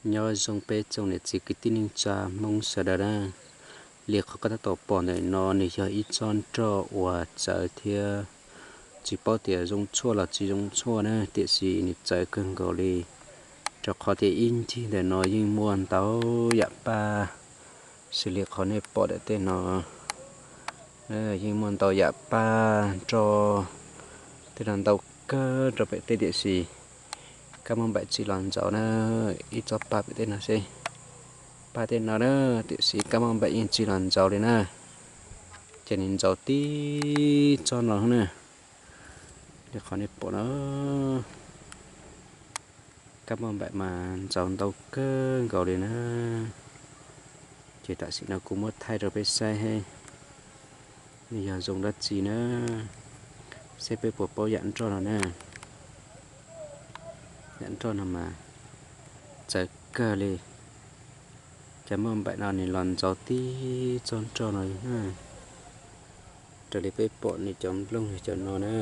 Nyob zoo peb tsoom niam txiv kwv tij neej tsa Hmoob sawv daws na. Li qhov koj tab tom pom ntawm no nws yog ib tsob nroj uas txawv thiab tsis paub tias zoo tshuaj los tsis zoo tshuaj na, tiam sis nws txawv kawg nkaus li, rau qhov tias ib ncig ntawm no yeej muaj ntau yam paj, xws li qhov nej pom ntawm tej no, yeej muaj ntau yam paj nroj, tej no ntau kawg rau pem tej, tiam sis kab mob npaim tsis los ntxauv na. Ib tsob paj pem tej no seb, paj tej no na, tiam sis kab mob npaim yeej tsis los ntxauv li na, ces nws ntxauv tib tsob no na. Li qhov nej pom no, kab mob npaim mas ntxauv ntau kawg nkaus li na. Ces tam sim no kuv muab thaij rau peb saib, nws yog zoo dab tsi na, seb peb puas paub yam nroj no na. Yam nroj no mas txawv kawg li, cov mob npaim no nws los ntxauv tib tsob nroj no na. Raws li peb pom nws cov nplooj yog cov no na,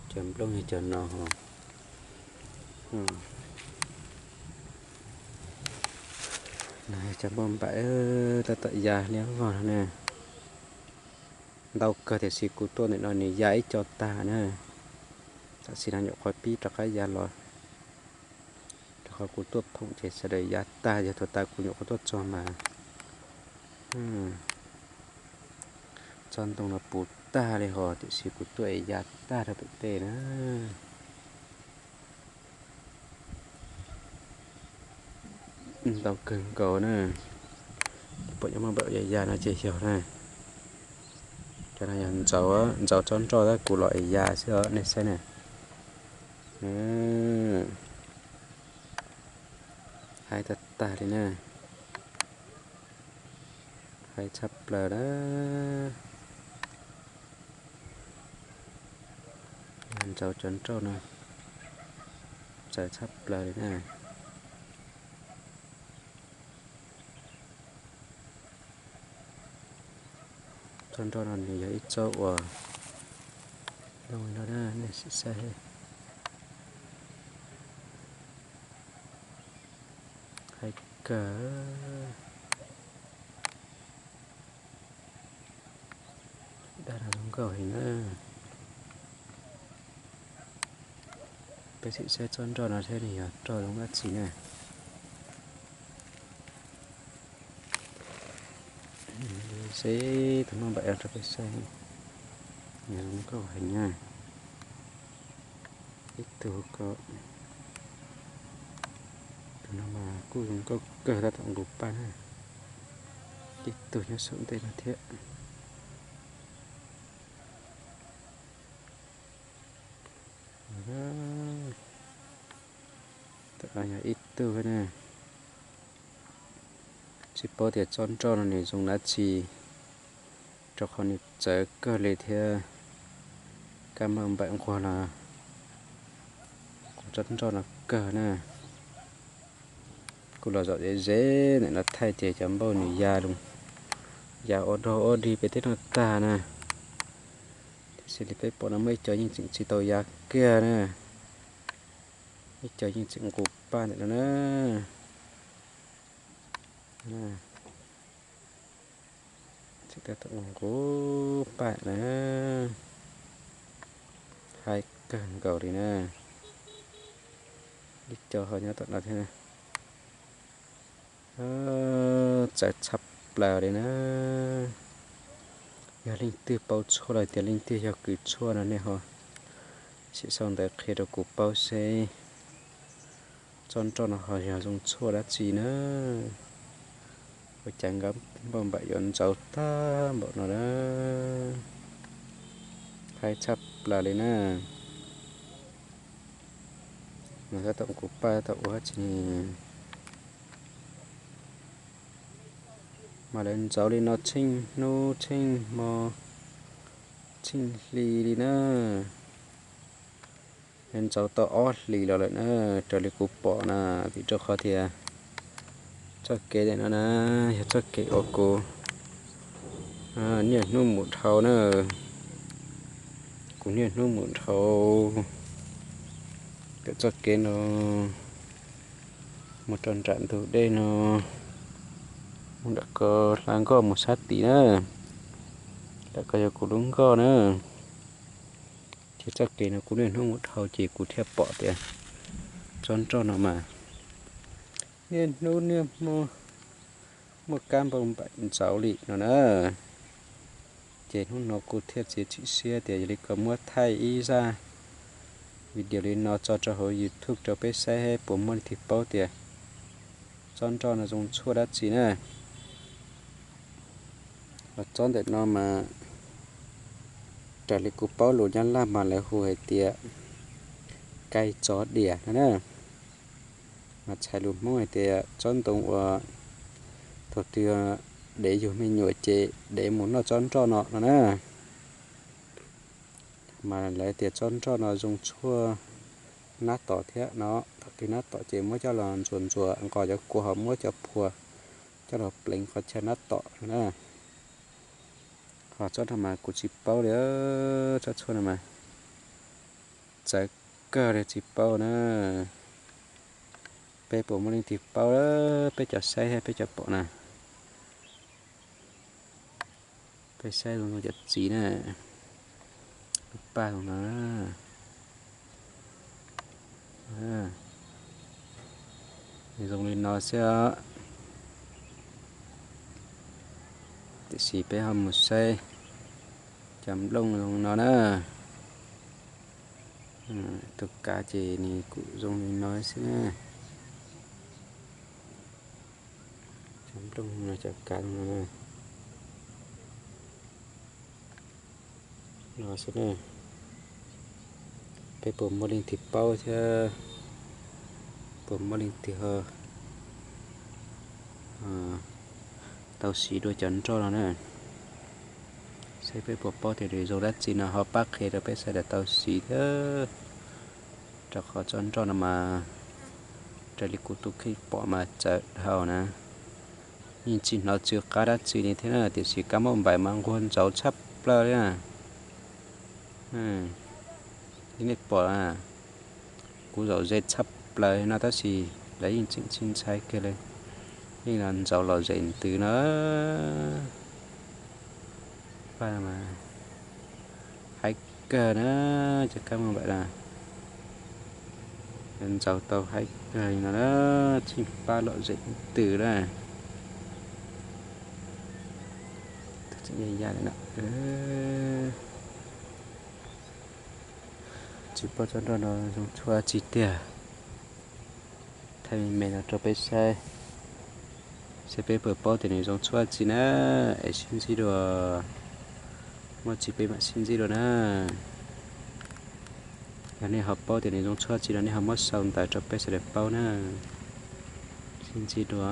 cov nplooj yog cov no. Cov mob npaim tab tom ya liab vog no na. Ntau kawg tiam sis kuv tuaj ntawm no nws ya ib co tag na. Tam sim no nyuam qhuav pib rov qab ya los, rau qhov kuv tuaj phoom ces sawv daws ya tag, yog thaum tas kuv nyuam qhuav tuaj txog mas tsob ntoo no puv tag li hos, tiam sis kuv tuaj es ya tag rau pem tej na. Ntau kawg nkaus na. Pom cov mob npaim ya ya no ces yog na, cov no yog ntxauv, ntxauv tsob nroj tab kuv los es ya xwb os, nej saib na. Haib tag tag li na, haib tshaj plaws na. Ntxauv cov nroj no txawv tshaj plaws li na. Tsob nroj no nws yog ib tsob uas zoo no na, nej sim saib, haib kawg. Dab no zoo nkauj heev na. Peb sim saib tsob nroj no seb nws yog nroj zoo dab tsi na. Seb tus mob npaim rau peb saib, zoo nkauj heev na. Ib tug ko, tus no mas kuj zoo nkauj kawg tab tom nqus paj na. Ib tug nyob saum ntej no thiab. Tam no yog ib tug na. Tsis paub tias tsob nroj no nws zoo dab tsi, rau qhov nws txawv kawg li thiab. Kab mob npaim nquag los kuv tsob nroj no kawg na. Kuv los zaum ze ze ntawm no thaij ces cov npauj nws ya, ya ua dog ua dig pem tej no tag na. Tiam sis li peb pom no muaj ib co yeej tseem tsis tau ya kiag na. Ib co yeej tseem nqus paj ntawm no na. Tseem tab tom nqus paj na. Haib kawg nkaus li na. Ib co ho nyob tom no thiab na. Txawv tshaj plaws li na. Yog leej twg paub tshuaj los tias leej twg yog kws tshuaj no nej ho sim sau ntawv qhia rau kuv paub seb tsob nroj no ho yog zoo tshuaj dab tsi na. Ua cas nkab npauj npaim yuav ntxauv tag npaum no na. Haib tshaj plaws li na. Mas tab tom nqus paj tab tom ua dab tsi ne. Mas lawv ntxauv li no tsheej hnub tsheej hmo tsheej hli li na. Lawv ntxauv tau ob hlis los lawm na, raws li kuv pom na, vim rau qhov tias txoj kev ntawm no na yog txoj kev uas kuv niaj hnub mus dhau na. Kuv niaj hnub mus dhau ntawm txoj kev no, Mus rau nram ntug dej no, mus nram ko hla nkoj mus sab tid na, nram ko yog kuv lub nkoj na. Ces txoj kev no kuv niaj hnub mus dhau ces kuv thiaj pom tias tsob nroj no mas niaj hnub niaj hmo muaj kab npau npaim ntxauv li no na. Ces hnub no kuv thiaj txiav txim siab tias yog li ko muab thaij ib zaj video li no tso rau hauv YouTube rau peb saib puas muaj leej twg paub tias tsob nroj no zoo tshuaj dab tsi na. Ho tsob ntawm no mas raws li kuv paub lus Nyab Laj mas lawv hu hais tias kai tsov diam no na. Mas txhais lus Hmoob hais tias tsob ntoo uas thaum twg dev yug me nyuam ces dev mus noj tsob nroj no no na. Mas lawv tias tsob nroj no zoo tshuaj nab tom thiab no, thaum twg nab tom ces muab coj los ntxuas ntxuas nqos cov kua ho muab cov phua coj los pleev qhov chaw nab tom no na. Ho tsob no mas kuv tsis paub li, tsob tshuaj no mas txawv kawg li tsis paub na. Peb puas muaj leej twg paub, peb cov saib thiab peb cov pom na. Peb saib zoo zoo cov txiv na, lub paj zoo no. Zoo li no xwb os. Tiam sis peb ho mus saib cov nplooj zoo no na. Tus kav ces nws kuj zoo li no xwb na. Cov nplooj no, cov kav no no xwb na. Peb puas muaj leej twg paub thiab puas muaj leej twg ho tau siv dua cov nroj no na? Saib peb puas paub tias nws zoo dab tsi no ho pab qhia rau peb sawv daws tau siv thiab. Rau qhov tsob nroj no mas raws li kuv tus kheej pom mas txawv dhau na. Yeej tsis hnov tsw qab dab tsi li thiab na, tiam sis kab npauj npaim mas nquag ntxauv tshaj plaws li na. Nej pom, kuv zaum ze tshaj plaws no tab sis lawv yeej tseem tsis ntshai kiag li, yeej los ntxauv lom zem ntws no. Paj mas haib kawg na, cov kab npauj npaim na, ntxauv tau haib kawg li no na, tseem paj lom zem ntws na. Tseem ya ya li no. Tsis paub tsob nroj no zoo tshuaj tsi tiag. Thaij me me no rau peb saib, saib peb puas paub tias nws zoo tshuaj tsi na, es sib ntsib dua. Muaj tsis peb mam sib ntsib dua na. Yog nej ho paub tias nws zoo tshuaj tsi no nej ho muab sau ntawv rau peb sawv daws paub na. Sib ntsib dua.